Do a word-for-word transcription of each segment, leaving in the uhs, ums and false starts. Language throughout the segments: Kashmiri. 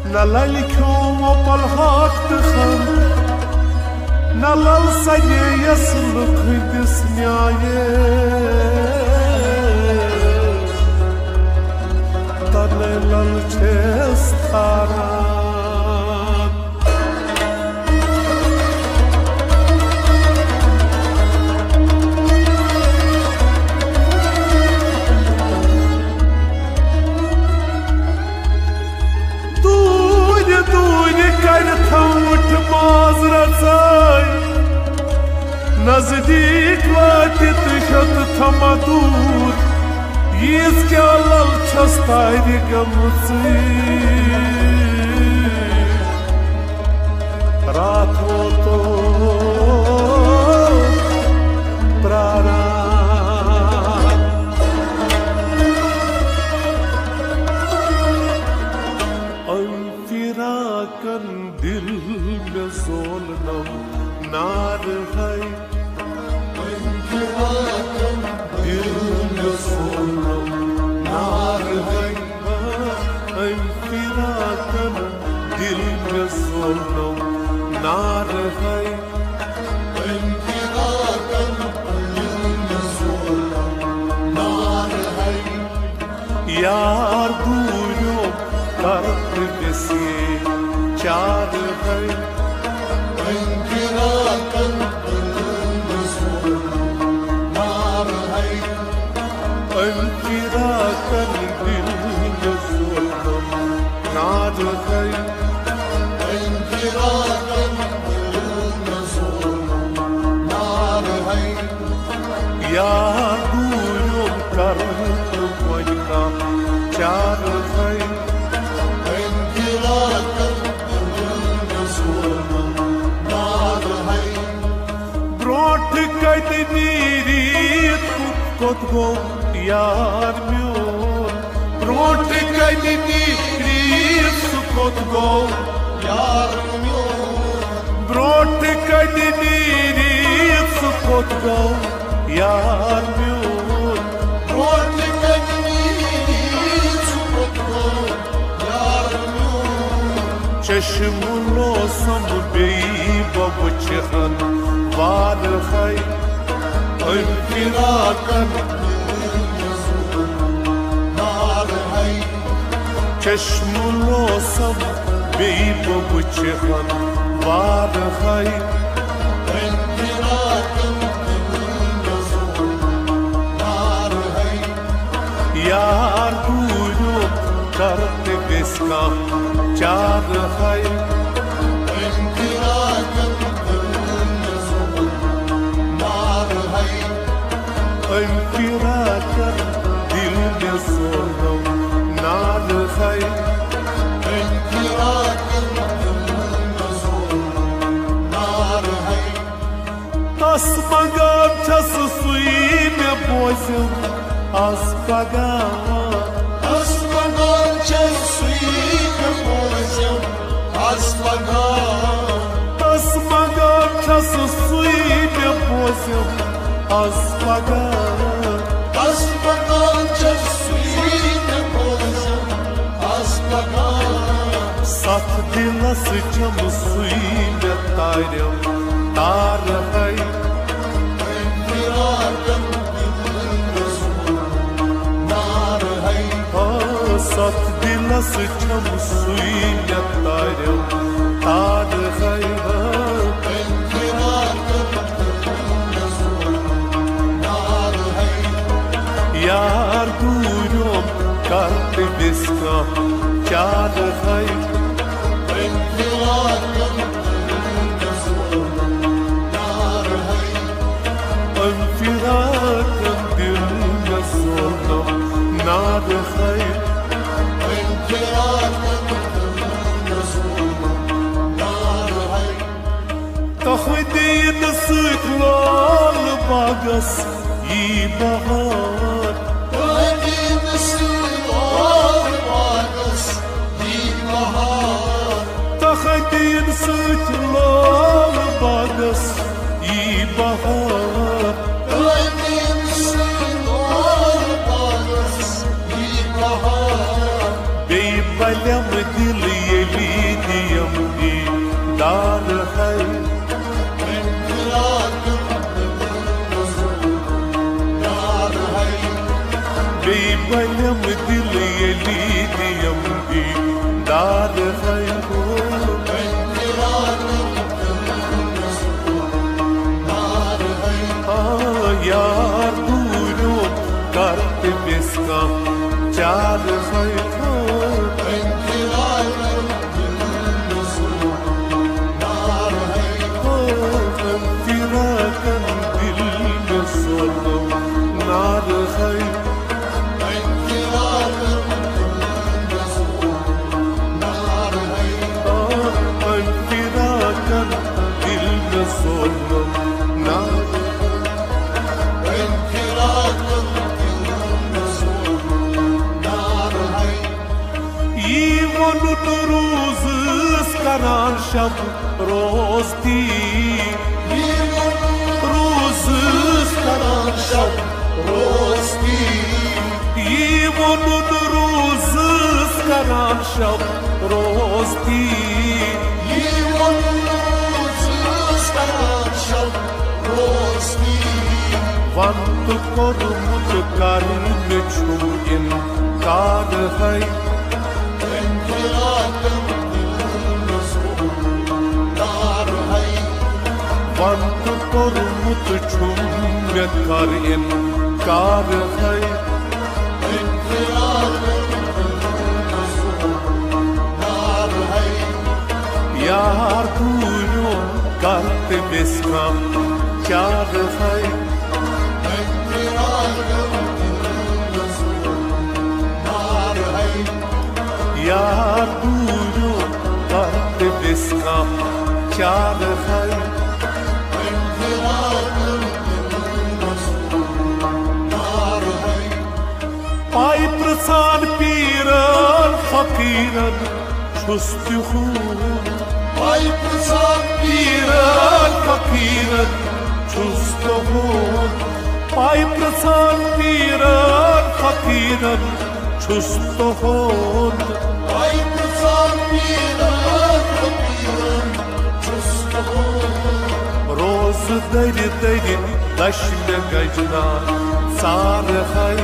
نہ للہِ کھیوم اوپل ہاکھ تہٕ کھنٛڈ، نہ لل سجے یس لُکھ ہٕنٛدِس نیایس۔ تَلے لل چھس تھاران۔ دوٗرِ دوٗرِ کرِ تھوٚمُت ماز رژٲے، نزدیٖک واتہِ تہٕ ہیوٚت تھما دوٗر۔ ییٖژ کیٛاہ لل چھس تارِ گٔمٕژٕے۔ راتھ ووتو پراران۔ أمۍ فراقن دل مےٚ زولنم نارٕ ہے۔ أمۍ فراقن دل مےٚ زولنم نارٕ ہے۔ أمۍ فراقن دل مےٚ زولنم نارٕ ہے۔ أمۍ فراقن دل مےٚ زولنم نارٕ ہے۔ یار دوٗریُک کر تہٕ ویسے چارٕ ہے۔ أمۍ فراقن دل مےٚ زولنم نارٕ ہے۔ أمۍ فراقن دل مےٚ زولنم نارٕ ہے۔ أمۍ فراقن دل مےٚ زولنم نارٕ ہے۔ یار دوٗریُک کر تہٕ وۄنۍ کانٛہہ چارٕ ہے۔ أمۍ فراقن دل مےٚ زولنم نارٕ ہے۔ برونٛٹھ کتہِ نیٖرِتھ کوٚت گوٚو یار میون؟ برونٛٹھ کتہِ نیٖرِتھ سُہ کوٚت گوٚو یار میون؟ برونٛٹھ کتہِ نیٖرِتھ سُہ کوٚت گوٚو یار میون؟ برونٛٹھ کتہِ نیٖرِتھ سُہ کوٚت گوٚو یار میون؟ چشم لوسم بیٚیہِ بہٕ وٕچھِ ہن وارٕ ہے۔ أمۍ فراقن نار ہے۔ چشم لوسم بیٚیہِ بہٕ وٕچھِ ہن وارٕ ہے۔ أمۍ فراقن نار ہے۔ یار دوٗریُک کر تہٕ گژھِ کانٛہہ چارٕ ہے۔ أمۍ فراقن نار ہے۔ أمۍ فراقن دل مےٚ زولنم نارٕ ہے۔ أمۍ فراقن نار ہے۔ تس منگان چھس سُے مےٚ بوزِم از پگاہ۔ تس منگان چھس سُے مےٚ بوزِم از پگاہ۔ تس منگان چھس سُے مےٚ بوزِم از پگاہ۔ تس منگان چھس سُے مےٚ بوزِم از پگاہ۔ ستھ دلس چھم سُے مےٚ تارم تار ہے۔ آ، ستھ دلس چھم سُے مےٚ تارم تار ہے۔ یار دوٗریُک کر تہٕ ویس کانٛہہ چارٕ ہے۔ أمۍ فراقن دل مےٚ زولنم نارٕ ہے۔ تۄہہِ دِنہٕ سۭتۍ لال باغس یی بہار۔ تۄہہِ دِنہٕ سۭتۍ لال باغس یی بہار۔ تۄہہِ دِنہٕ سۭتۍ لال باغس یی بہار۔ تۄہہِ دِنہٕ سۭتۍ لال باغس یی بہار۔ بیٚیہِ بلٮ۪م دِل ییٚلہِ دل ییٚلی دِیم دیٖدار ہے ہو۔ آ، یار دوٗریو کر تٔمِس کانٛہہ چار ہے ہو۔ فراقن دل مےٚ سوزُم نار ہے۔ آ، أمۍ فراقن دل مےٚ سوزُم نار۔ یی ووٚنُن روزس کران شب روز تی۔ روزس کران شب روز تی۔ یی ووٚنُن روزس کران شب روز تی۔ یی ووٚنُن روزس کران شب روز تی۔ وَن تہٕ کوٚرمُت کر مےٚ چھُم اِنکار ہے۔ وَن تہٕ کوٚرمُت چھُم مےٚ کر اِنکار ہے۔ یار دوٗریو کر تٔمِس کانٛہہ چار ہے۔ یار دوٗریو کر تٔمِس کانٛہہ چار ہے۔ پاے پرٛژھان پیٖرن فقیٖرن چھُس تِہُنٛد۔ پاے پرٛژھان پیٖرن فقیٖرن چھُس تِہُنٛد۔ پاے پرٛژھان پیٖرن فقیٖرن چھُس تِہُنٛد۔ پاے پرٛژھان پیٖرن فقیٖرن چھُس تِہُنٛد۔ روزٕ دٔرِ دٔرِ دَچھِ مےٚ گنجنا ژار ہے۔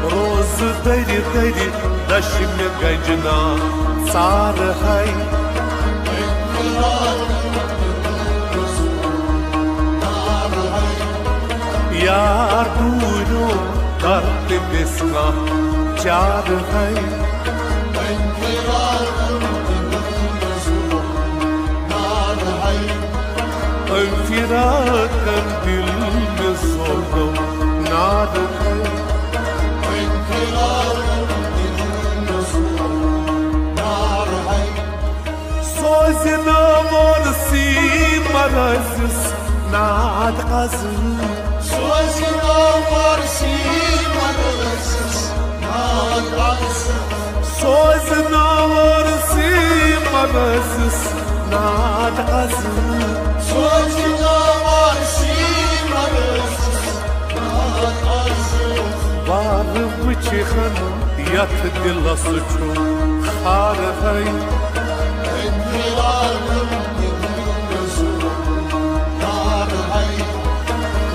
روزٕ دٔرِ دٔرِ دَچھِ مےٚ گنجنا ژار ہے۔ یار دوٗریو کر تٔمِس کانٛہہ چار ہے۔ أمۍ فراقن دل مےٚ سوزُم نار ہے۔ سوزِ ناو وارثی مرٲسِس ناد قضہٕ۔ سوزِ ناو وارثی مرٲسِس ناد قضہٕ۔ سوزِ ناو وارثی مرٲسِس ناد قضہٕ۔ سوزِ ناو وارثی مرٲسِس ناد قضہٕ۔ وارٕ وٕچھِ ہن یتھ دلس چھُ خار ہے۔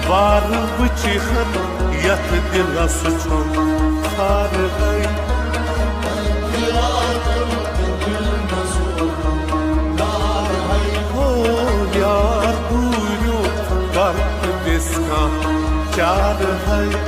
وارٕ وٕچھِ ہن یتھ دلس چھُ خار ہے۔ ہو یار دوٗریو کر تٔمِس کانٛہہ چار ہے۔